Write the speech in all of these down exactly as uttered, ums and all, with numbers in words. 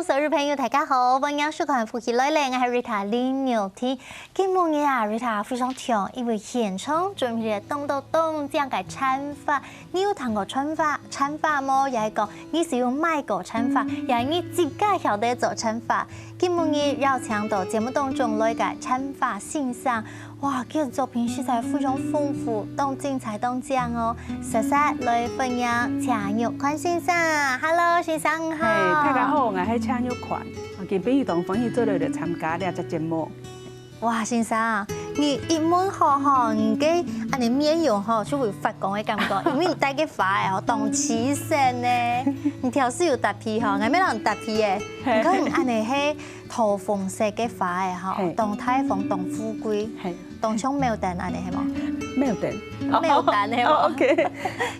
所有朋友，大家好，歡迎收看《福氣來了》，𠊎係Rita林玉婷。今晡日啊，Rita非常暢，因為現場準備了當多當靚个餐法。你有聽過餐法，餐法無？也係講你係有買過餐法，也係你自家曉得做餐法？今晡日邀請到節目當中來个餐法先生， 哇，佢个作品實在非常豐富，當精彩，當靚哦！煞煞來歡迎謝玉寬先生。Hello，先生好。嘿，大家好，𠊎係謝玉寬。啊，今晡日當歡喜做得來參加這隻節目。哇，先生，你一問好吼，你个恁呢面容吼，就會發光个感覺，因為你戴个花仔吼，當氣色呢。你頭先有搭配吼，𠊎乜讓你搭配耶。你看你恁呢係 桃紅色个花仔吼，嘿。當大方，當富貴，嘿。當像牡丹恁呢，係無？牡丹。牡丹係無？哦，OK。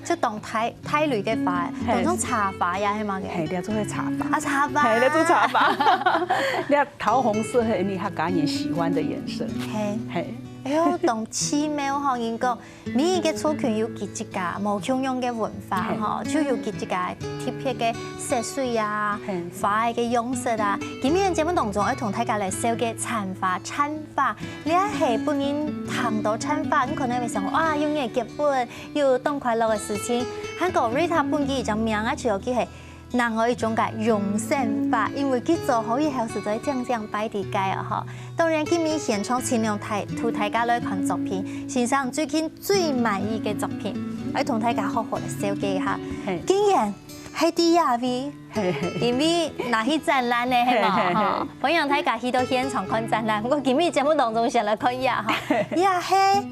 就當大，大蕊个花仔，嘿。當像茶花呀，係無个？嘿，這種係茶花。啊，茶花。嘿，這種茶花。你看桃紅色係你客家人喜歡的顏色。嘿。嘿。哎喲，當奇妙吼，人講 每一个族群有佢自家無共樣个文化吼，就有佢自家特別个色水啊、花个樣式啊。今日个節目當中，愛同大家來紹介餐花，餐花，這係分人聽到餐花，你可能會想，哇，有人結婚，有當快樂个事情。還過Rita本身一隻名啊，就有佢係 另外一種个養生法，因為佢做好以後實在靚靚擺在該哦吼。當然，今日現場盡量大，同大家來看作品，先生最近最滿意个作品，愛同大家好好來紹介一下。嘿。竟然係在這位，嘿嘿。因為拿去展覽个係嘛，嘿嘿嘿。吼，歡迎大家去到現場看展覽。毋過今日節目當中先來看一下吼，這係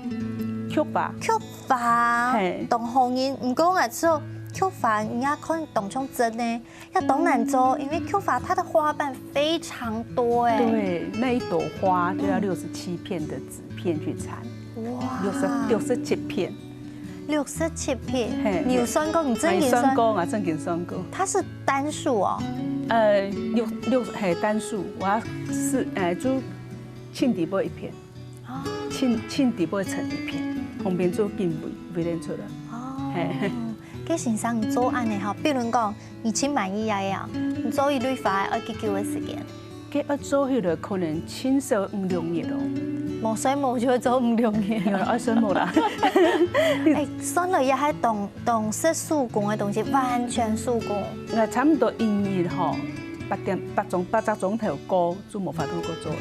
菊花。菊花，嘿。當好認，毋過𠊎做菊花，人家看當像真个。 也當難做，因為菊花它的花瓣非常多欸。對，那一朵花就要六十七片的紙片去纏。哇。六十，六十七片。六十七片，嘿，你有算過？你正經算？還算過啊，正經算過。它是單數哦。呃，六，六，嘿，單數，我要四，哎，就淨底部一片。 哦。淨，淨底部層一片，旁邊做緊圍，圍lên出來。哦。嘿。該先生，你做恁呢吼，比如講，你盡滿意啊，你做一蕊花愛幾久个時間？該愛做起來可能盡少五六日哦。無睡無就愛做五六日。有啦，愛睡無啦。欸，算來也還當，當係手工个東西，完全手工。那差不多一日吼，八點，八鐘，八隻鐘頭過就無法度過做了。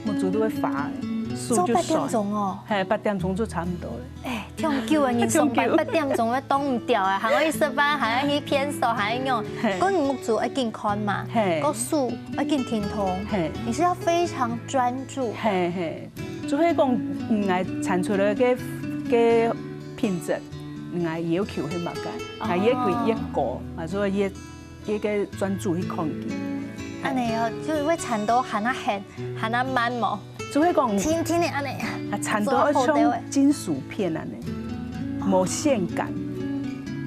目珠都會花，手就痠。做八點鐘哦。嘿，八點鐘就差不多了。欸，忒久啊，你上班八點鐘會擋毋掉啊，還愛去食飯，還愛去便所，還愛用，嘿。該你目珠愛緊看嘛，嘿。該手愛緊停動，嘿。你是要非常專注。嘿，嘿。就係講，嗯，𠊎產出來个，个品質，嗯，𠊎要求係麼个，哦。𠊎越貴越高，嘛，所以越 一个專注去看佢。恁呢哦，就會纏到還較絚，還較慢無？就係講，天天个恁呢，啊，纏到像金屬片恁呢，無線感。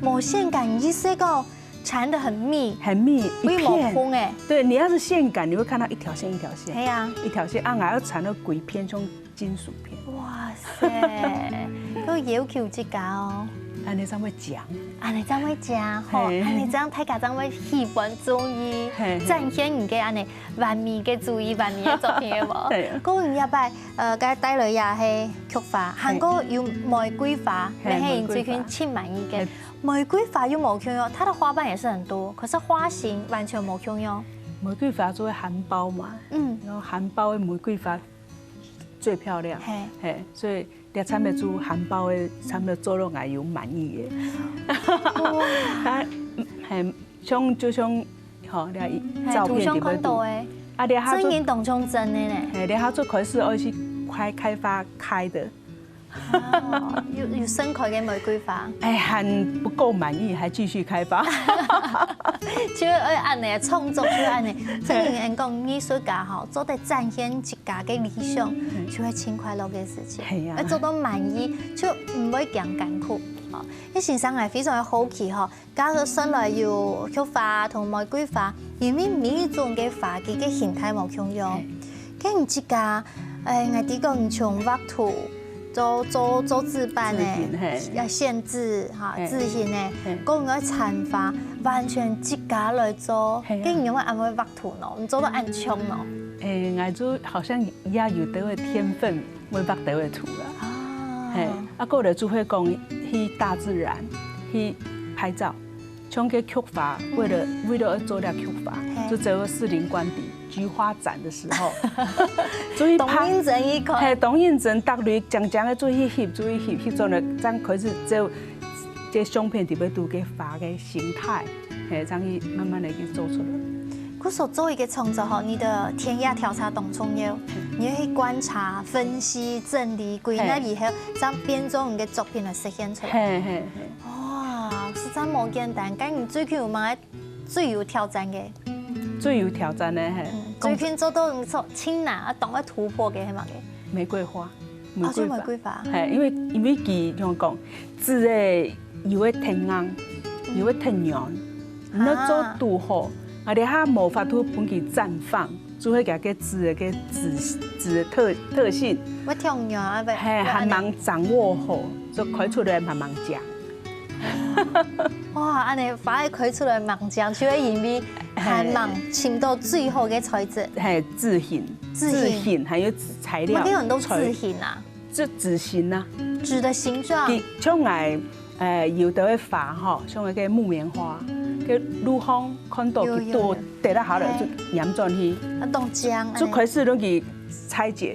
無線感意思講纏得很密，很密，一片。會無縫欸。對，你要是線感，你會看到一條線一條線。係啊。一條線，啊，𠊎愛纏到規片像 金屬片。哇塞，都要求自家哦。恁呢正會靚。恁呢正會靚吼，嘿。恁呢正大家正會喜歡中意，嘿，嘿。展現你个恁呢完美个主意、完美个作品，有無？嘿。過年這擺，呃，該帶來也係菊花，還過有玫瑰花，嘿，乜係你最近盡滿意个。玫瑰花。嘿。玫瑰花又無共樣，它的花瓣也是很多，可是花型完全無共樣。玫瑰花就係含苞嘛，嗯。然後含苞的玫瑰花 最漂亮。嘿。嘿，所以這產品就含苞个產品做到𠊎有滿意个。哇。啊，嗯，嘿，像，就像，吼，這一，嘿，照片裡面圖像看到个。啊，這下就，真人當像真个呢。嘿，這下就開始愛去開，開發開的。哦，有，有盛開个玫瑰花。哎，還不夠滿意，還繼續開發。就愛恁呢，創作就恁呢。真人講，藝術家吼，做得展現 家个理想，嗯。就係盡快樂个事情。係啊。愛做到滿意，就毋會驚艱苦。哦，該先生𠊎非常个好奇吼，假如算來有菊花同玫瑰花，因為每一種个花，佢个形態無共樣。係。該你自家，誒，𠊎知講你從畫圖，做做做紙板个，紙型，嘿。愛線紙哈，嘿。紙型个，嘿。講个產花完全自家來做，嘿啊。該你會恁會畫圖喏？你做到恁像喏？誒，𠊎就好像也有兜个天分，會畫兜个圖啦。啊。嘿，啊，過來就會講去大自然，去拍照。 像个菊花，為了，為了要做了菊花，嘿。就走到士林官邸菊花展的時候，就去拍，當認真去看。嘿，當認真，逐蕊靚靚个就去翕，就去翕，翕出來，正開始做這相片裡背肚个花个形態，嘿，正去慢慢的去做出來。故所做一個創作吼，你的田野調查當重要，你要去觀察、分析、整理、歸納以後，正變做你个作品來實現出來。嘿，嘿，嘿。 哇，實在無簡單。該你最近有麼个最有挑戰个？最有挑戰个，嘿。嗯，最近做到你說盡難啊，當愛突破个係麼个？玫瑰花，玫瑰花。哦，就玫瑰花。嘿，因為，因為佢像講，紙个又會忒硬，又會忒軟，你要做拄好，啊，這下無法度分佢綻放。 就係佢个紙个紙，紙个特，特性。會跳軟啊，會，嘿，會恁呢。還吂掌握好，就開出來慢慢講。哇，恁呢花會開出來慢講，就係因為還吂尋到最好个材質。嘿，紙型，紙型。紙型，還有紙材料。麼个有恁多紙型啊？就紙型啊。紙的形狀。佢，像𠊎 誒，有兜个花吼，像該个木棉花，該路項看到佢多，有，有，有。跌落下來就拈轉去，啊，當靚，就開始攏去拆解。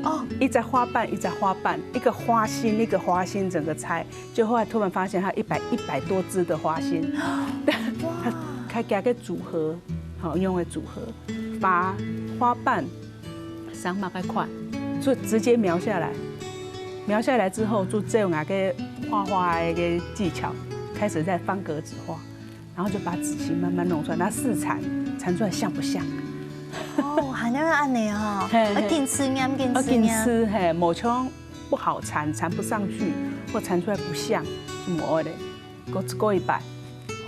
哦。一隻花瓣，一隻花瓣，一個花心，一個花心，整個拆，最後突然發現它一百，一百多枝的花心。哇。佢，佢个組合，好，用个組合，花，花瓣， 生麼个款，就直接描下來。描下來之後，就照𠊎个畫畫个技巧，開始在方格紙畫，然後就把紙型慢慢弄出來，那試產，產出來像不像？哦，還要恁呢哦，嘿，嘿。要緊試驗，緊試驗。要緊試，嘿，無像不好產，產不上去，或產出來不像，就無愛咧。 過，過一擺。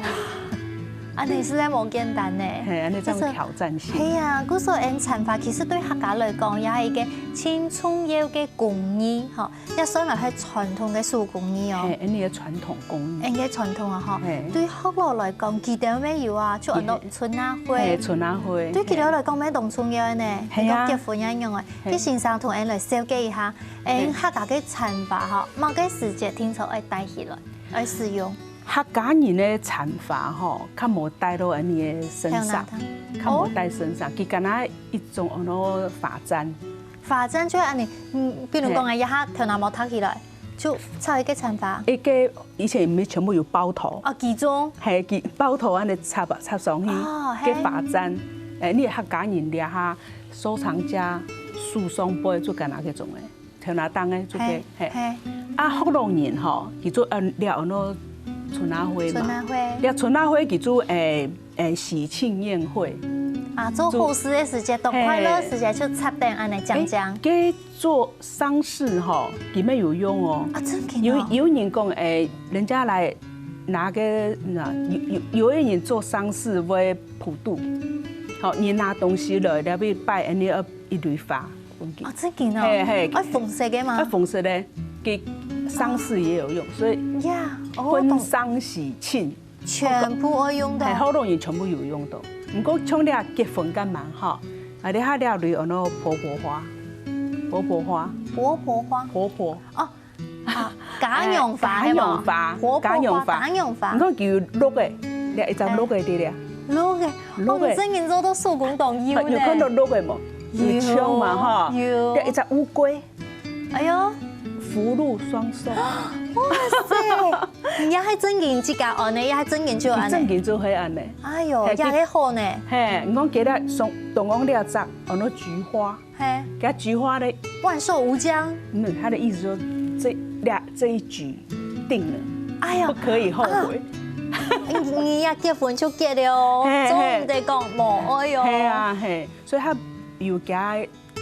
哇，恁呢實在無簡單呢。嘿，恁呢正有挑戰性。係啊，故所𫣆產花其實對客家來講，也係一個盡重要个工藝，吼，也算係傳統个手工藝哦。嘿，𫣆俚个傳統工藝。𫣆个傳統啊，吼，嘿。對學老來講，佢兜乜有啊，就安到春仔會。嘿，春仔會。對佢兜來講，乜當重要个呢。嘿啊。你講結婚一樣个，嘿。佢先生同𫣆來紹介一下，𫣆客家个產花吼，麼个時節定著愛戴起來？ 愛使用。客家人个產花吼，較無戴到𫣆俚个身上，頭那頂。較無戴身上，哦。佢敢若一種安到花簪。花簪就係恁呢，嗯，比如講啊，嘿。這下頭那毛托起來，就插一個產花。一個以前毋係全部有包頭。哦，其中。嘿，佢包頭恁呢插，插上去，哦，嘿。个花簪。誒，你客家人這下收藏家手上背就敢若這種个。 頭那頂个就係，嘿，嘿。嘿。啊，福佬人吼，佢就安，了安到春仔會嘛。春仔會。了春仔會佢就，誒，誒，喜慶宴會。啊，做好事个時節，當快樂个時節，嘿。就插等恁呢，講講。誒，該做喪事吼，佢乜有用哦。啊，真个哦。有，有人講，誒，人家來拿个，那，有，有，有个人做喪事會普渡，好，你拿東西來，了去拜，恁呢一蕊花。 哦，真个哦。嘿，嘿。愛紅色个嗎？愛紅色个，給喪事也有用，所以呀，哦，婚喪喜慶，懂。全部愛用到。嘿，福佬人全部有用到。毋過像這結婚个嘛吼，啊，這下這蕊安到婆婆花，婆婆花，婆婆花。婆婆。哦，啊，家娘花，嘿，係無？家娘花，婆婆花，家娘花。家娘花。你看佢有綠个，這一隻綠个，哎。對不對？綠个，綠个。哦，你真个做到手工當有呢。有看到綠个無？有。有像嘛吼？有。這一隻烏龜。 哎喲，福祿雙壽。哇塞，你也還真个自家安呢，也還真个就安呢。正經就會安呢。哎喲，嘿，也還好呢。嘿，你講今日送，同講這隻，安到菊花，嘿。佢菊花咧，萬壽無疆。嗯，他的意思說，這，這，這一局定了，哎呀，不可以後悔。啊，你，你也結婚就結了哦，嘿，嘿。總毋得講無愛哦。嘿啊，嘿，所以他有加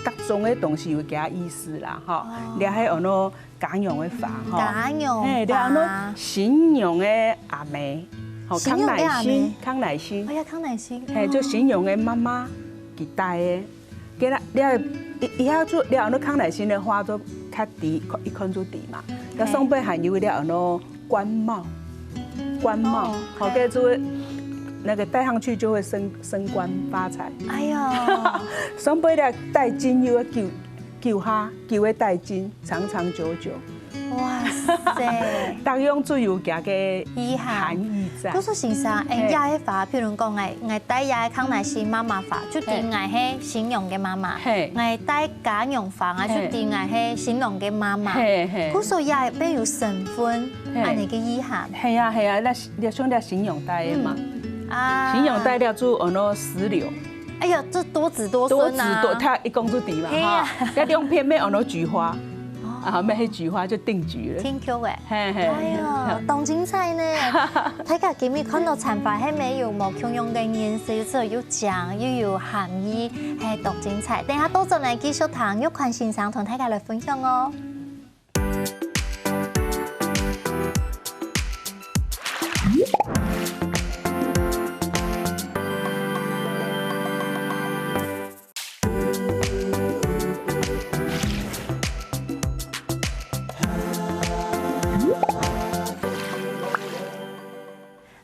逐種个東西有佢个意思啦，吼。哦。這係安到家娘个花，吼。家娘花。嘿，這安到新娘个阿姆，吼，新娘个阿姆。康乃馨，康乃馨。哎呀，康乃馨。嘿，就新娘个媽媽佢戴个。哦。這，這，以，以後就，這安到康乃馨个花就開啊，知，一看就知嘛。該上背還有一粒安到官帽，官帽，哦，好，嘿。該就會，那個戴上去就會升，升官發財。哎喲。上背个戴金又要九，九下，九个戴金，長長久久。哇塞。逐樣就有佢个意涵。含義在。故所先生，哎，嘿。這个花，譬如講，哎，哎，戴這个康乃馨媽媽花，就知，嘿。𠊎係新娘个媽媽。嘿。𠊎戴 家娘花，𠊎就知𠊎係新郎个媽媽。嘿，嘿。故所也變有身份，嘿。恁呢个意涵。係啊，係啊，該，你像該新娘戴个嘛。嗯。啊。新娘戴了就安到石榴。哎呀，這多子多孫啊。多子多，佢一講就知嘛，嘿啊。哈。該兩片乜安到菊花，哦。啊，乜係菊花就定局了。挺巧个。嘿，嘿。哎喲，當精彩呢！大家今日看到產花係無有無共樣个顏色，有色有 講又有含義，係當精彩。等下倒轉來繼續聽玉寬先生同大家來分享哦。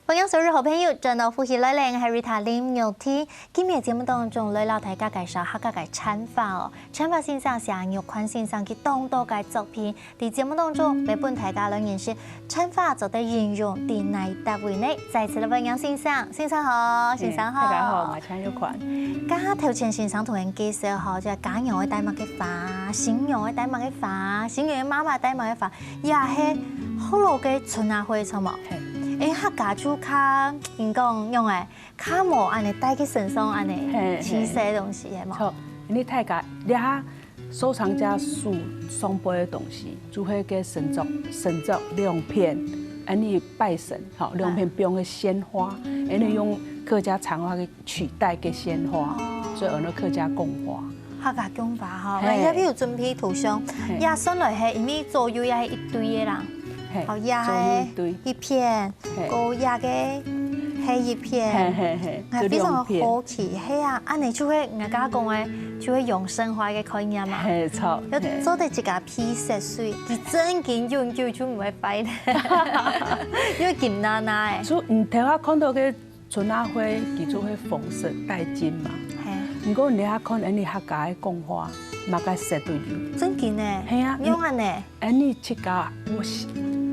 歡迎所有好朋友轉到福氣來了，𠊎係Rita林玉婷。 今日節目當中來摎大家介紹客家个產花哦。產花先生係玉寬先生佢當多个作品，在節目當中會分大家來認識產花做得應用在哪搭位呢？再次來歡迎先生，先生好，先生好。大家好，𠊎係玉寬。剛剛頭前先生同𠊎介紹吼，就係家娘會戴麼个花，新娘會戴麼个花，新娘个媽媽戴麼个花，也係學老个春仔會，著無？嘿。誒，客家就較，應該講樣誒， 較無恁呢戴在身上恁呢，嘿，嘿。氣勢个東西，係無？著，因為大家這下收藏家手上背个東西，就係該神桌，神桌兩片，恁呢拜神，吼，兩片放个鮮花，恁呢用客家產花去取代个鮮花，哦。所以安到客家供花。客家供花吼，嘿。𠊎這片有準備圖像，嘿。這算來係，因為左右也係一對个啦，嘿，好，也係左右一對。一片。 嘿。過這个係一片。嘿，嘿，嘿，𠊎非常好奇，就兩片。係啊，恁呢就係𠊎剛剛講个，就係永生花个概念嘛。嘿，著，要做得自家配色水，佢真經永久就毋會壞了，因為金娜娜誒。就你頭下看到个春仔會，佢就會紅色帶金嘛。嘿。毋過你頭下看，恁呢客家个供花，麼个色都有。真經誒。係啊，用恁呢。 恁呢自家我喜，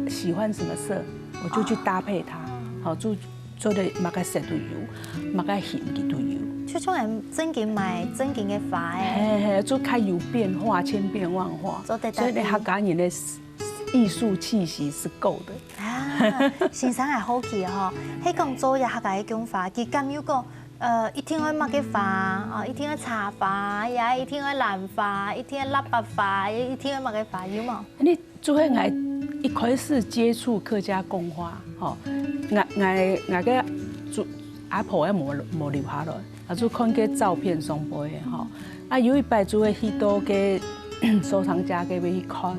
喜歡什麼色，我就去搭配它。哦。好，就做得麼个色都有，麼个形佢都有。就像人正經買正經个花誒。嘿，嘿，就較有變化，千變萬化。做得搭配。所以呢，客家人的藝術氣息是夠的。啊，先生還好奇吼，係講做一客家个供花，佢敢有講，呃，一定愛麼个花，哦，一定愛茶花，也一定愛蘭花，一定愛蠟筆花，一定愛麼个花，有無？你 就係𠊎一開始接觸客家供花，吼，𠊎，𠊎，𠊎个祖，阿婆也無，無留下來，啊，就看个照片上背个，吼。啊，有一擺就會去到个收藏家該位去看，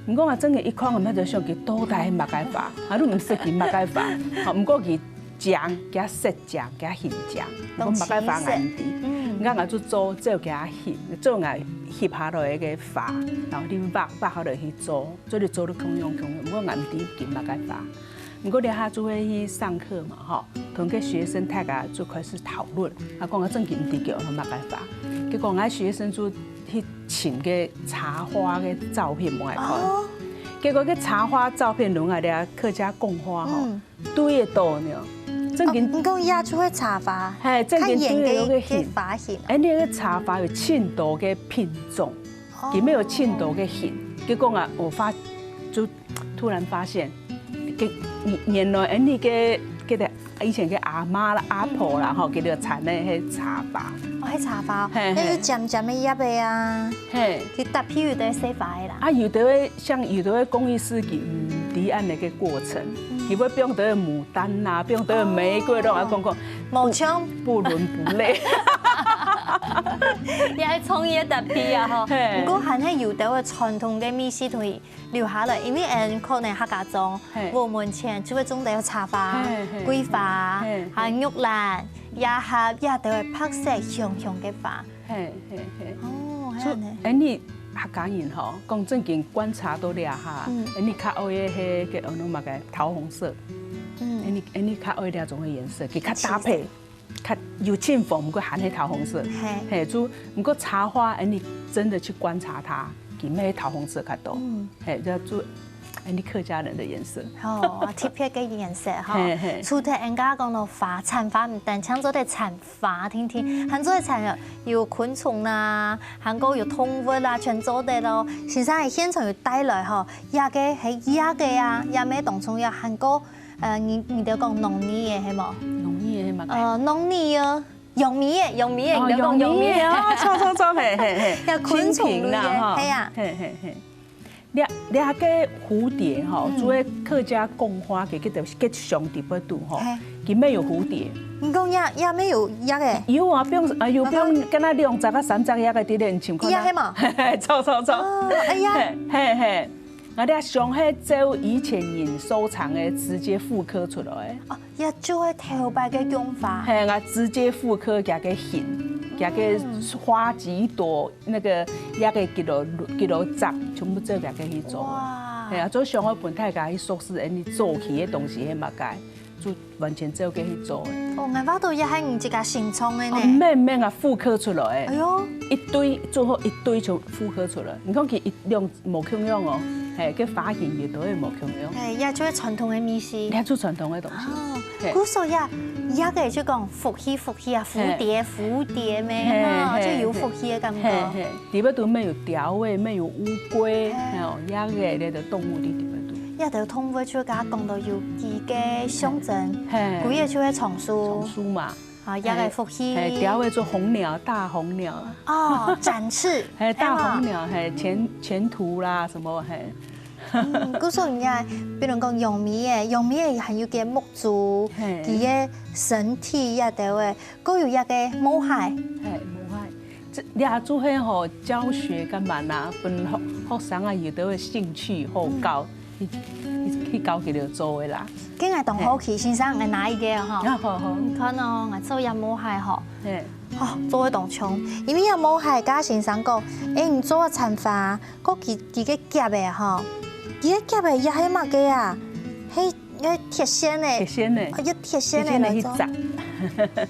毋過啊，正經一看，𠊎就想佢到底係麼个花，啊，都毋識佢麼个花，吼，毋過佢 靚，佢色靚，佢形靚，毋過麼个花𠊎毋知。嗯。𠊎，𠊎就做照佢形，照𠊎翕下來个花，然後你畫，畫下來去做，做你做得共樣共樣，毋過𠊎毋知佢麼个花。毋過這下就會去上課嘛，吼，同个學生大家就開始討論，啊，講啊正經毋知佢安到麼个花。結果𠊎學生就去尋个茶花个照片分𠊎看。哦。結果个茶花照片，同𠊎這客家供花吼，嗯。 對得到呢。正經，哦，你講這就係茶花，嘿，正經對得到个形。較圓个，个花形啊。哎，你个茶花有盡多个品種，哦。佢乜有盡多个形。結果啊，我發，就突然發現，个，原，原來，哎，你个，个个以前个阿媽啦、阿婆啦，吼，佢就產个係茶花。哦，係茶花哦，嘿，嘿。該有尖尖个葉个啊。嘿。佢搭配有个細花个啦。啊，有个 像有个工藝師佢毋知恁呢个過程，嗯。佢會放兜个牡丹啊，放兜个玫瑰，哦。都愛講講，無像。不，不倫不類。你還創意个搭配啊，吼。嘿。毋過還係有兜个傳統个味緒同佢留下來，因為𠊎等可能客家庄，嘿。屋門前就會種个茶花、嘿，嘿。桂花，嘿，嘿。還有玉蘭、野合，也兜个白色香香个花。 嘿，嘿，嘿。哦，所以，恁呢。哎，你客家人吼，講正經觀察到這下，嗯。𫣆俚較愛个係个安到麼个桃紅色，嗯。𫣆俚𫣆俚較愛這種个顏色，佢較搭配，較有襯服，毋過還係桃紅色。嘿。嘿，就毋過茶花，𫣆俚真的去觀察它，佢乜係桃紅色較多。嗯。嘿，這就𫣆俚客家人的顏色。哦，特別个顏色哈。嘿，嘿。除忒人家講到花，產花毋單淨做得產花，定定，還做得產有昆蟲啦，還過有動物啦，全做得咯。先生，你現場有帶來吼，這个係這个啊，這个當重要，還過，呃，你你兜講農藝个係無？農藝个係麼个？呃，農藝个，玉米个，玉米个，哦，你兜講玉米个。玉米个哦，著著著，嘿嘿嘿，這昆蟲類个，蜻蜓啦，哈，係啊。嘿嘿嘿。 這這个蝴蝶吼，嗯。做个客家講話个，个个上特別度吼，嘿。佢乜有蝴蝶。你講也也乜有這个？有啊，放啊有放，敢若兩隻啊三隻這个佇咧，你尋看啊。這个嘛？著著著。哦，哎呀。嘿嘿嘿，啊，這像係照以前人收藏个直接復刻出來个。哦，也就係頭擺个用法。嘿啊，直接復刻佢个形，佢个花幾朵。 那個這个幾多幾多隻，全部做這个去做。哇。係啊，做想愛分大家去熟識，𫣆俚早期个東西係麼个，就完全照佢去做个。哦，𠊎發覺也係你自家新創个呢。哦，毋免毋免啊，復刻出來个。哎喲。一堆，最後一堆就復刻出來。你看佢一兩無共樣哦，嘿，个花型也都會無共樣。嘿，也就係傳統个味緒。也就傳統个東西。哦，嘿。故所呀，這个就講福氣福氣啊，蝴蝶蝴蝶咩，嘿，哈，嘿，就有福氣个感覺。嘿，嘿，裡背肚乜有鳥仔，乜有烏龜，嘿。還有這个个動物佇裡背肚。這兜動物就剛剛講到有幾个象徵，嘿。歸个就係松樹。松樹嘛。啊，這个福氣。嘿，鳥仔做紅鳥，大紅鳥。哦，展翅，嘿，大紅鳥，嘿，前前途啦，什麼，嘿。嗯，故所人家，比如講楊梅个，楊梅个還有个目珠，嘿。佢个身體也兜个，還有一个毛蟹。嘿，毛蟹。這這就係吼教學幹嘛呢？分學學生啊有兜个興趣好教，去去去教佢兜做个啦。今日當好奇，先生，𠊎拿一个吼。啊，好好。你看哦，𠊎做一毛蟹吼。嘿。哦，做个當像，因為一毛蟹，剛先生講，誒，你做个產花， 該佢佢个夾仔吼，佢个夾仔也係麼个啊？係該鐵線个，鐵線个，哦，用鐵線个來做。鐵線个去紮。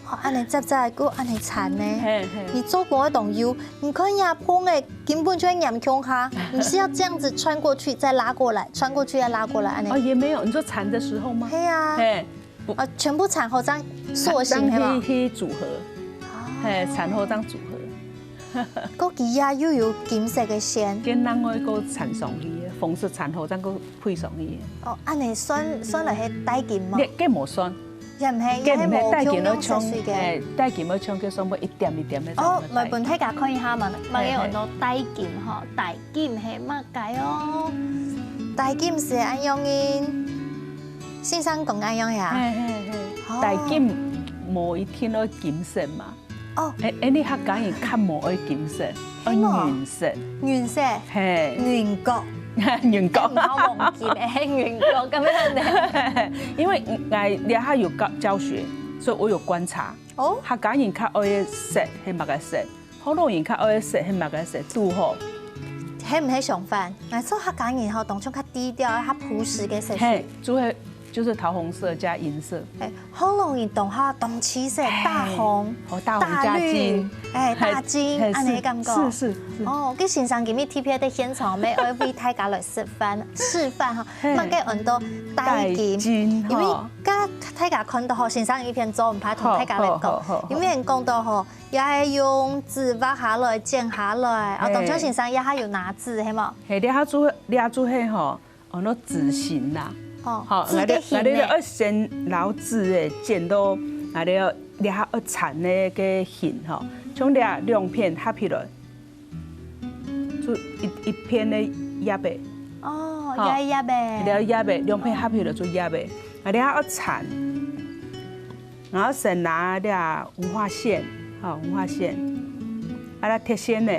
哦，恁樣紮紮，還恁樣纏呢。嘿嘿。你做工个當幼，你看若縫个根本就會黏共下，你是要這樣子穿過去，再拉過來，穿過去再拉過來，恁樣。哦，也沒有，你說纏的時候嗎？嘿啊。嘿。 啊，全部纏好正塑形，係無？去去組合，哦。嘿，纏好正組合。該佢也又有金色个線。該另外个纏上去个，紅色纏好正个配上去个。哦，恁樣算算來係戴金嗎？該該無算。也毋係，該毋係，也係無共樣色水个。戴金愛像，嘿，戴金愛像該上面一點一點个。哦，來分大家看一下嘛，嘛有很多戴金吼，戴 金係麼个哦？戴金係恁樣个，先生講恁樣呀？嘿嘿嘿，哦。戴金無一定愛金色嘛。哦。誒誒，你客家人較無愛金色，愛銀色。銀色。嘿。銀角。銀角。毋好黃金，誒，銀角，咁樣呢？因為𠊎這下有教教學，所以我有觀察。哦。客家人較愛个色係麼个色？ 學老人較愛个色係麼个色？拄好。係毋係相反？𠊎做客家人吼，當中較低調，較樸實个色系。嘿，就係就係桃紅色加銀色。誒，學老人當下當氣色，大紅、哦，大紅加金，大綠，誒，大金，嘿，恁樣个感覺。是是是。哦，該先生今日特別在現場，愛愛為大家來示範示範哈，嘿，麼个安到戴金，戴金，因為吼，剛大家看到吼，先生一片做，毋怕同大家來講，好好好好，因為人講到吼， 也係用紙畫下來、剪下來。哦，嘿，當初先生也還有拿紙，係無？嘿，這下就這下就係吼，哦，該紙型啦。哦，好，紙个型呢？𠊎兜𠊎兜愛先摎紙誒剪到𠊎兜這下愛纏个个形吼，像這兩片合起來，就一一片个葉誒。哦，好，一個葉誒。這葉誒，兩片合起來就葉誒。啊，這下愛纏。 然後先拿這五花線，吼，五花線，啊，這鐵線呢，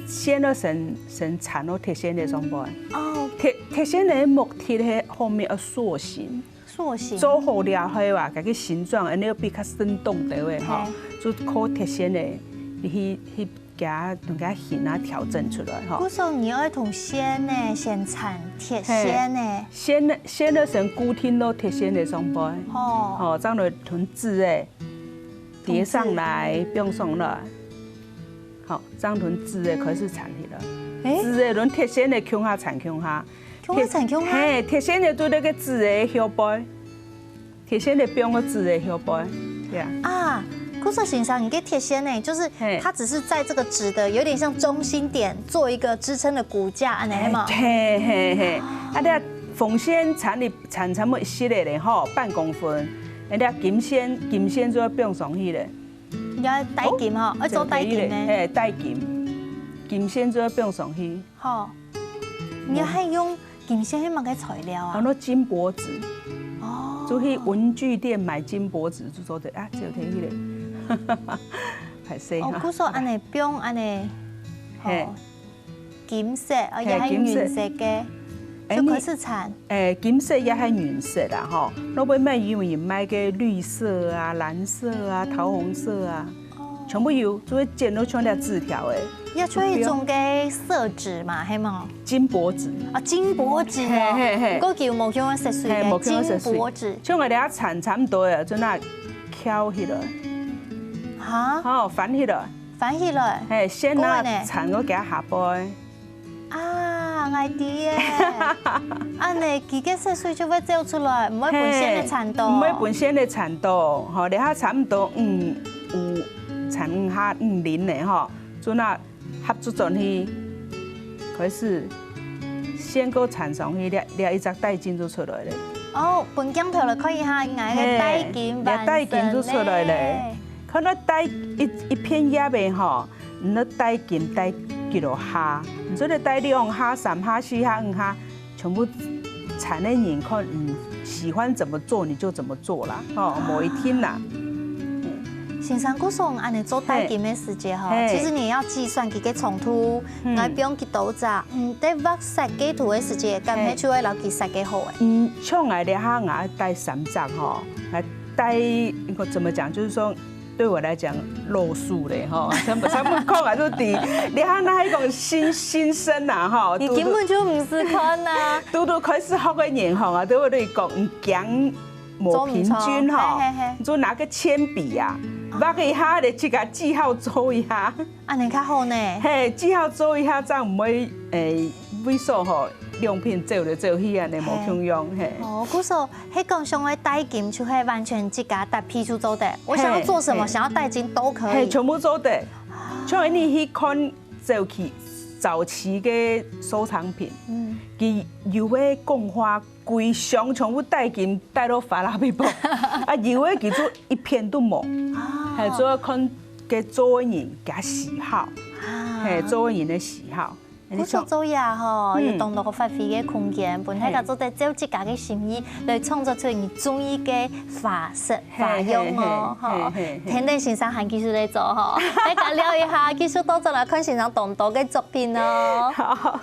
線愛先先纏到鐵線个上背。哦。鐵鐵線个目的係後面愛塑形。塑形。做好了後啊，該个形狀，恁樣比較生動个話，吼，嘿，就靠鐵線个，你去去佢同佢形啊調整出來吼。故所你愛同線呢，先纏鐵線呢。線呢，線呢先固定到鐵線个上背，吼。吼，這樣來同紙个疊上來，放上來。好，這樣同紙个開始纏起來。欸？紙个同鐵線个共下纏共下。共下纏共下？嘿，鐵線个對該个紙个後背。 鐵線个放个紙个後背，對啊。啊，故所先生，你个鐵線呢，就是它只是在這個紙的有點像中心點做一個支撐的骨架，恁呢嘛。嘿嘿嘿，啊，你啊，紅線纏你纏差不多一息仔咧吼，半公分，人家金線金線就要放上去咧。你要帶金吼，要做帶金呢。嘿，帶金，金線就要放上去。好，你還用 金線係麼个材料啊？安到金箔紙。哦。就去文具店買金箔紙就做得啊，只有這一類。歹勢哈。哦，故所恁呢放恁呢，嘿。哦，金色，哦，嘿，也係銀色个，金色。欸，就開始纏。欸，金色也係銀色啦，吼。外背賣有人賣个綠色啊、藍色啊、桃紅色啊。 全部有，就會剪到像條紙條欸。也就一種个色紙嘛，係無？金箔紙。啊，金箔紙哦。嘿嘿嘿。毋過佢無共樣色水个，嘿，無共樣色水。金箔紙。像𠊎這下纏差不多啊，就拿翹起來。哈？哦，翻起來。翻起來。嘿，線啊，過來呢？纏到佢下背。 啊，𠊎知欸。恁呢，佢个色水就會走出來，毋會分線仔纏到。嘿，毋會分線仔纏到，吼，這下差不多，嗯，有纏五下、五輪咧，吼，就拿合作轉去，開始線過纏上去，這，這一隻帶金就出來咧。哦，分鏡頭來看一下，𠊎个帶金嘿，這帶金就出來咧。完成咧。看到帶一，一片葉仔吼， 你愛帶金帶幾多下，你做得帶兩下、三下、四下、五下，全部纏个人看你喜歡怎麼做你就怎麼做啦，吼，無一定啦。先生，故所恁呢做帶金个時節吼，嘿。其實你要計算佢个長度，嗯。愛放幾多隻，嗯，在畫設計圖个時節，敢係就會摎佢設計好欸。嗯，像𠊎這下𠊎帶三隻吼，𠊎帶，怎麼講，就是說 對我來講，老手咧吼，全部全部看啊都知。你看那一種新新生啊吼，你根本就毋識看啊。拄拄開始學个人吼啊，對我來講，毋驚無平均吼，做毋著，嘿嘿嘿。就拿個鉛筆啊，畫一下咧，自家記號做一下。恁呢較好呢。嘿，記號做一下，這樣毋會誒，為所吼，兩片走來走去恁呢無共樣，嘿。哦，故所 係講想愛帶金，就係完全自家搭配就做得。我想要做什麼，嘿，想要帶金都可以。嘿，全部做得。像你去看早期，早期个收藏品，嗯。佢有个講話，規箱全部帶金帶到發啦嗶啵，啊，有个佢就一片都無。啊。嘿，主要看个做个人个喜好，啊。嘿，做个人个喜好。 故所做這吼，嗯。有當多个發揮个空間，分大家做得照自家个心意來創作出你中意个花色、花樣哦，吼。嘿，嘿，嘿，嘿，嘿。天天先生還繼續來做吼，大家尞一下，繼續倒轉來看先生當多个作品哦。好。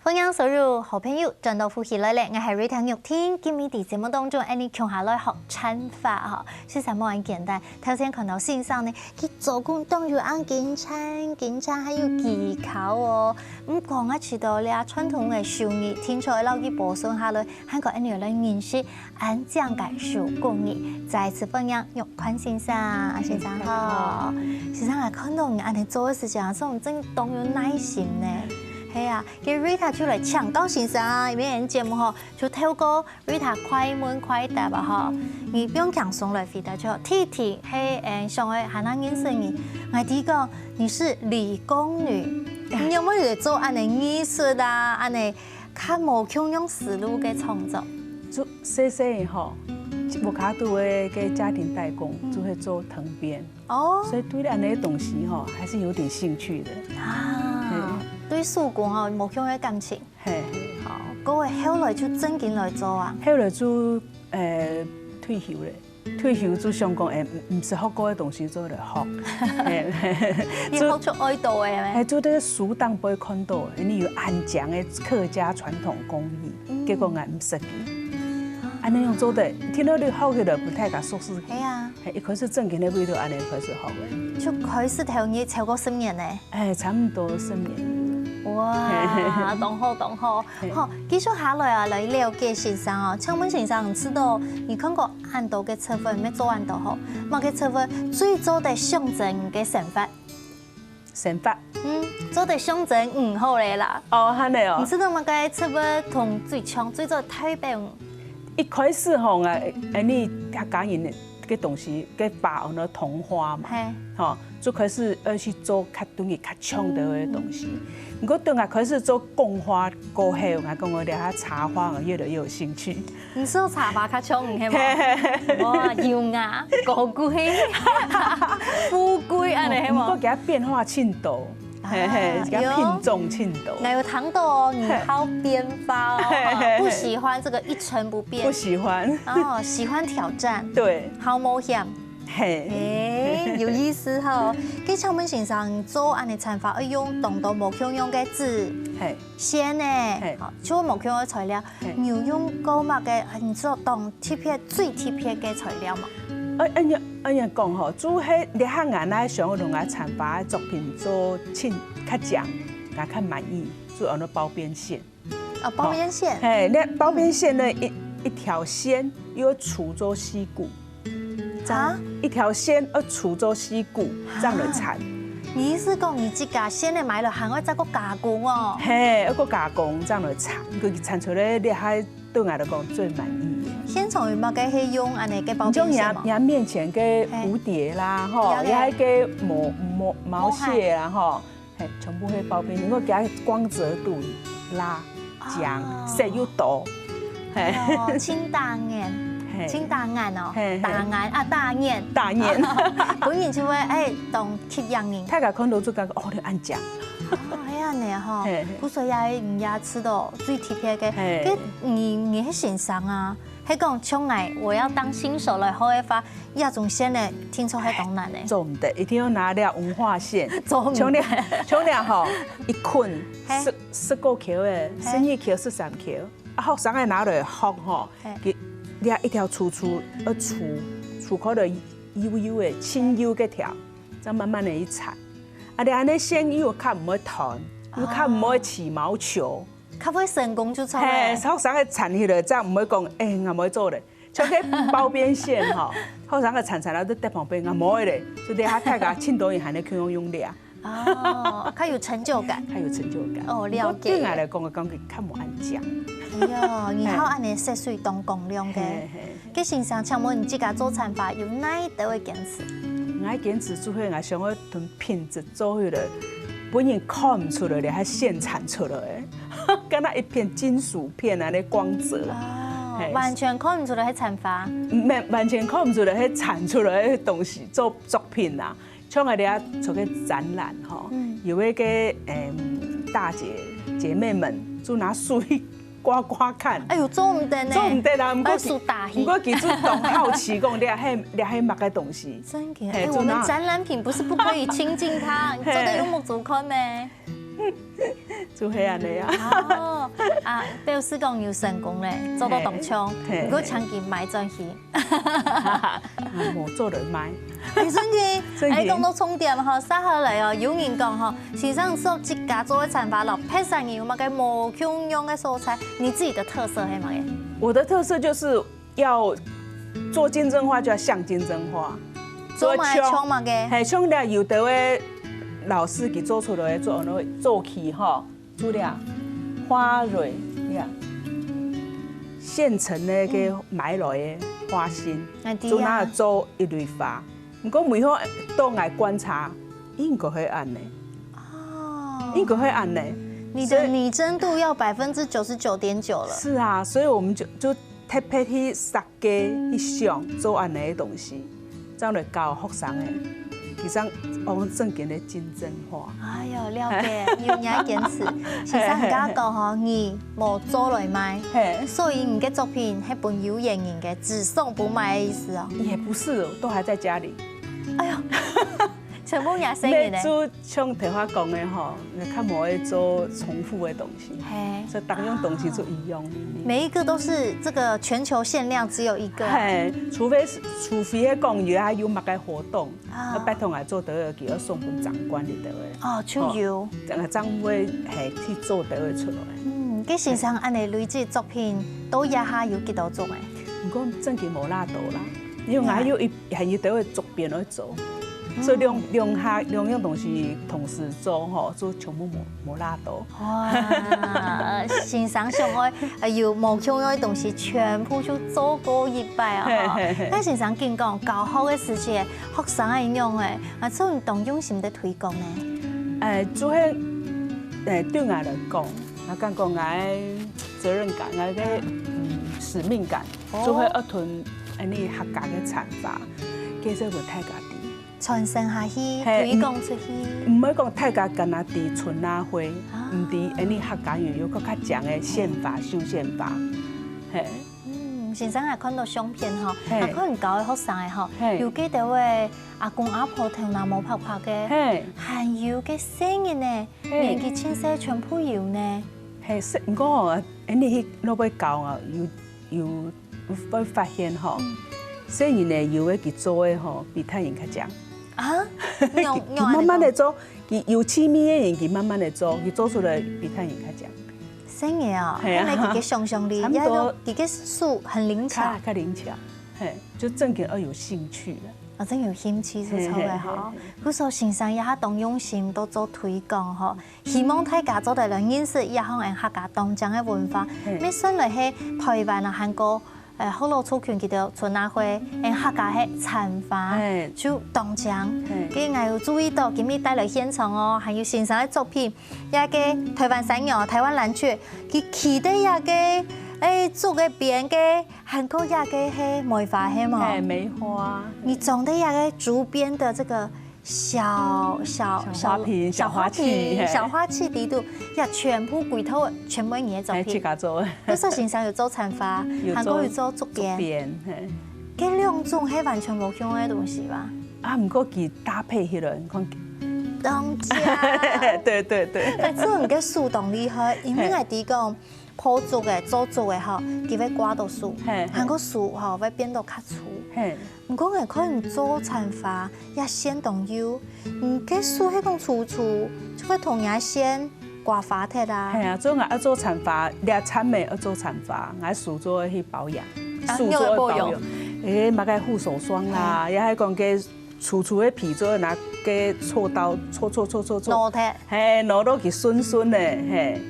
歡迎所有好朋友轉到福氣來了，𠊎係Rita玉婷，今日在節目當中，𠊎俚共下來學纏花吼，實在無恁簡單。頭先看到先生呢，佢做工當有恁緊張，緊張還有技巧哦。毋過啊，除了這傳統个手藝，定著愛摎佢保存下來，還過𠊎俚來認識 恁靚个手工藝。再次歡迎玉寬先生，先生好。先生啊，看到你恁呢做个時節啊，真當有耐心呢。係啊，該Rita就來請教先生啊，因為𠊎節目吼，就透過Rita快問快答啊吼，你毋用輕鬆來回答就好。第一題係，誒，想愛還較認識你，𠊎知講你是理工女，你有無有做恁呢藝術啊，恁呢 較無共樣思路个創作。就細細个吼，屋下肚个个家庭代工，嗯。就會做藤編。哦。所以對恁呢个東西吼，還是有點興趣的。啊，嘿。對手工吼，無共樣个感情。嘿。好，各位後來就正經來做啊。後來就，呃，退休了。退休就想講，欸，毋，毋識學過个東西做來學。嘿，你學出愛到个咩？欸，就在書當背看到，你有恁靚个客家傳統工藝，嗯。結果𠊎毋識佢。恁呢樣做得，聽到你學起來毋太加熟悉。係啊。嘿，一開始正經个味道恁呢開始學个。就開始投入超過十年呢。 欸，差毋多十年。哇，當好，當好。嘿。好，繼續下來啊，來了解先生哦。請問先生，你知道你看過恁多个植物，乜做恁多吼，麼个植物最做得象徵你个生活？生活？嗯，做得象徵你好咧啦。哦，恁呢哦。你知道麼个植物同最像、最做得代表你？一開始吼，𠊎，𠊎，你客家人个東西，个花安到桐花嘛，嘿。吼，就開始愛去做較 對佢較像个東西。毋過等𠊎開始做工花過後，𠊎感覺這下插花𠊎越來越有興趣。你說插花較像，係無？嘿嘿。哇，優雅、高貴、富貴，恁呢係無？毋過佢變化盡多，嘿嘿，啊，佢品種盡多。有。𠊎有聽到哦，你好變化哦，嘿嘿嘿。不喜歡這個一成不變。不喜歡。哦，喜歡挑戰。對。好冒險。 嘿。欸，有意思吼。該請問先生，做恁呢插花愛用當多無共樣个紙、嘿。線呢？嘿。好，就無共樣个材料。嘿。你有用過麼个，你做當特別、最特別个材料無？欸，恁樣，恁樣講吼，就係這下𠊎若想同𠊎插花个作品做盡較靚，𠊎較滿意，就安到包邊線。 哦，包邊線。嘿，這包邊線呢，一，一條線又要粗做四股，這樣啊？一條線要粗做四股，這樣來纏。啊？你意思講，你自家線个買了，還愛再過加工哦？嘿，要過加工，這樣來纏，佢纏出來，這下對𠊎來講最滿意个。現場有麼个係用恁呢个包邊線無？你像你，你面前个蝴蝶啦，吼，嘿。也還有个毛，毛，毛蟹啦，吼。 嘿，全部係包邊，因為佢个光澤度拉強，哦。色又多。嘿。哦，盡打眼，嘿。盡打眼哦，嘿，嘿。打眼啊，打眼。打眼。本人就會，欸，當吸引人。大家看到就感覺，哦，你恁靚。哦，係恁呢吼，嘿，嘿。故所也，人家知道最特別个，嘿。該你，你係先生啊， 係講像𠊎，我要當新手來學个話，這種線呢，聽說係當難呢。做毋得，一定要拿這文化線。做毋得。像這，像這吼，一捆嘿。十，十過箍个，嘿。十二箍、十三箍，啊，學生仔拿來學吼，嘿。佢這一條粗粗，要粗，粗可能幼幼个，盡幼个條，再慢慢个去纏。啊，你恁呢線又較毋會斷，又較毋會起毛球。哦。 較會成功就著了。嘿，學生仔纏起來，正毋會講，欸，𠊎毋會做咧。像該包邊線吼，學生仔纏纏了，就在旁邊，𠊎無咧，所以這下大家盡多人還在共樣用這。哦，較有成就感。較有成就感。哦，了解。毋過對𠊎來講，𠊎感覺較無恁靚。哎喲，你好恁呢色水當光亮个。嘿，嘿。該先生，請問你自家做插花有哪一兜个堅持？𠊎堅持就係𠊎想要同品質做起來，分人看毋出來，這係線纏出來个。 敢若一片金屬片恁呢光澤。哦，嘿。完全看毋出來係插花。毋，完全看毋出來係纏出來个東西，做作品啊。像𠊎這下做个展覽吼，嗯。有一个，嗯，大姐，姐妹們就拿手去刮刮看。哎喲，做毋得呢。做毋得啦，毋過佢，愛手打去。毋過佢就當好奇講，這係，這係麼个東西？真的？嘿，哎，就拿。我們展覽品不是不可以親近它，你做得用目珠看咩？ 就係恁呢啊。哦，啊，表示講有成功咧，做到當像，嘿，嘿。毋過請佢買轉去。啊，無做得賣。哎，真个，真个。哎，講到重點吼，接下來哦，有人講吼，先生做自家做个插花咯，別儕人有麼个無共樣个所在，你自己的特色係麼个？我的特色就是 要做金針花就要像金針花，做麼个像麼个？嘿，像這有兜个老師佢做出來个做，做起吼，就這花蕊這，現成个个買來个花心，嗯。哎，對啊。就拿來做一蕊花。毋過尾後到𠊎觀察，應該係恁呢。哦。應該係恁呢。你的擬真度要百分之九十九點九了。是啊，所以我們就，就 特別去設計、去想做恁呢个東西，正來教學生个。佢正往正經个競爭化。哎喲，了解，有你个堅持。先生，你講吼，你無做來賣，嘿，所以你个作品係分有緣人个，只送不賣个意思哦。也不是哦，都還在家裡。哎喲，全部也生人呢。就像頭下講个吼，較無愛做重複个東西，嘿，所以逐樣東西就一樣。每一個都是這個全球限量只有一個啊。嘿，除非是，除非係講有啊，有麼个活動，啊，啊，拜託𠊎做得个，佢愛送分長官个得个。哦，就有。哦，正，正會，嘿，去做得个出來。嗯，該先生恁樣累積作品，到這下有幾多種誒？毋過正經無偌多啦，因為𠊎還有一，還有得个作品愛做，所以兩，兩下，兩樣東西同時做吼，就全部無，無偌多。哇，先生想愛，呃，有無共樣个東西，全部就做過一擺啊！吼。嘿嘿嘿。該先生緊講，教學个時節，學生愛仰般誒，啊，做你當用心个推廣呢？誒，就係，誒，對𠊎來講，𠊎感覺𠊎个責任感，𠊎个，嗯，使命感，哦，就係愛同恁呢客家个產業，介紹分大家知。 傳承下去，嘿，推廣出去。毋，毋會講大家干焦知春仔會，啊，毋知恁呢客家又有個較強个繡花、繡繡花，嘿。嗯，先生𠊎看到相片吼，嘿，𠊎看你教个學生个吼，嘿，有幾多位阿公阿婆頭那毛白白个，嘿，還有个細人呢，嘿，年紀盡細全部有呢。嘿，細，毋過吼，恁呢去落尾教啊，有，有 會發現吼，細人仔有个佢做个吼，比大人較強。啊？佢，佢慢慢个做，佢有趣味个人，佢慢慢个做，佢做出來比大人較強。細人仔哦，係啊，看來佢个想像力，差不多，也有，佢个手很靈巧。較，較靈巧，嘿，就正經愛有興趣啦。哦，正有興趣係著个吼。嘿，嘿，嘿，嘿。故所先生也當用心，都做推廣吼。 希望大家做得來認識這項𠊎客家當靚个文化。嗯。乜算來係臺灣啊，還過，呃，學老族群佢兜春仔會，𠊎客家係田花，嗯，就當靚。嗯。該𠊎有注意到，今日帶來現場哦，還有先生个作品，這个臺灣山羊、臺灣藍鵲，佢企在這个，誒，竹个邊个，還過這个係梅花係無？嘿，梅花。你種在這个竹邊的這个 小，小，小花瓶，小花瓶，小花器，嘿。小花器裡肚，也全部歸頭全部你个作品。嘿，自家做个。故所先生有做田花，有做，還過有做竹編。竹編，嘿。這兩種係完全無共个東西吧？啊，毋過佢搭配起來，你看。當靚。對，對，對。哎，這種个手當厲害，因為嘿。𠊎知講， 破竹个、做竹个吼，佢會刮到手，嘿，嘿。還過手吼會變到較粗。嘿。毋過𠊎看你做田花，也線當幼，你个手係講粗粗，就會同若線刮花忒啊。係啊，所以𠊎愛做田花，這田个愛做田花，𠊎手就愛去保養，啊，手就愛保養。你愛保養？誒，買个護手霜啦，嘿。也還講个 粗粗个皮做拿个銼刀銼銼銼銼銼，挪忒。嘿，挪到佢順順个，嘿。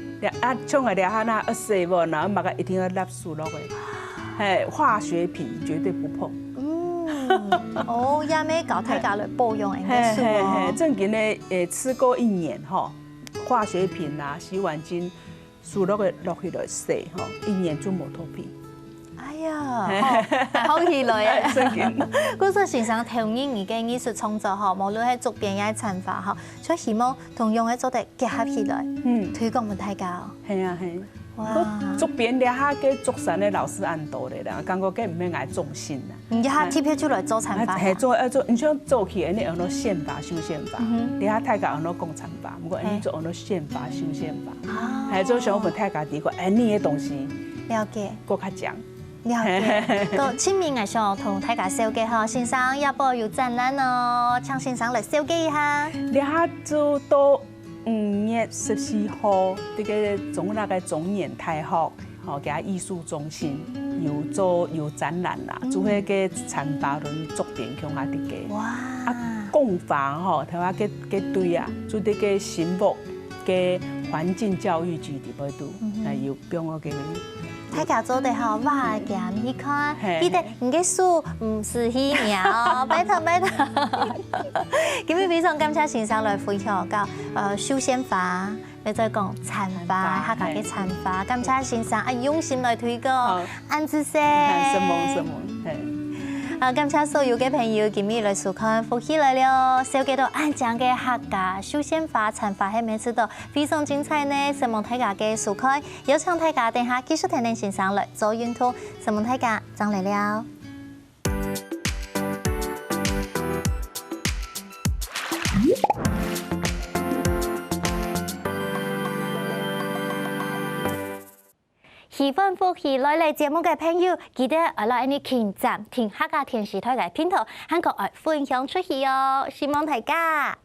啊，像𠊎這下啊，愛洗碗，然後麼个一定愛擸手落个，嘿，化學品絕對不碰。嗯，哦，也愛教大家來保養𠊎个手哦。嘿，嘿，嘿，正經个，誒，超過一年吼，化學品啊，洗碗精 手落个落去來洗吼，一年就無脫皮。哎呀，好，好起來耶！正經。故所先生投入你个藝術創作吼，無論係竹編也係田花吼，就希望同樣个做得結合起來，嗯。推廣分大家哦。係啊，係。哇。竹編這下个竹山个老師恁多咧啦，感覺該毋係𠊎中心啦。 你這下特別就來做田花啊？啊，嘿，做，愛做，你像做起來，你有那繡花、繡繡花，嗯哼。你看大家有那講田花，毋過，嘿。你做有那繡花、繡繡花，啊。嘿，做想分大家知講，哎，你个東西了解。過較強。了解。到清明个時候，同大家紹介吼，先生這擺有展覽哦，請先生來紹介一下。這下就到五月十四號，這个中壢个中原大學 吼，佢个藝術中心有做，有展覽啦，嗯。做該个田花同竹編共下个。哇。啊，工房吼，頭下个，个對啊，就這个新屋个環境教育基地背肚，嗯哼。啊，有放个。大家做得吼，哇，行去看，嘿。記得你个手毋使去摸哦，拜託，拜託。今日非常感謝先生來分享到，呃，繡繡花， 要再講田花，田花，客家个田花，嘿。感謝先生恁用心來推廣，好。恁仔細。承蒙，承蒙，嘿。啊，感謝所有个朋友今日來收看《福氣來了》，紹介到恁靚个客家繡線花、田花，係毋係試著非常精彩呢？承蒙大家个收看，邀請大家等下繼續跈等先生來做運動，承蒙大家，正來尞。 喜歡《福氣來了》節目个朋友，記得愛來𠊎等撳讚、訂客家電視台个頻道，還過愛分享出去哦！承蒙大家！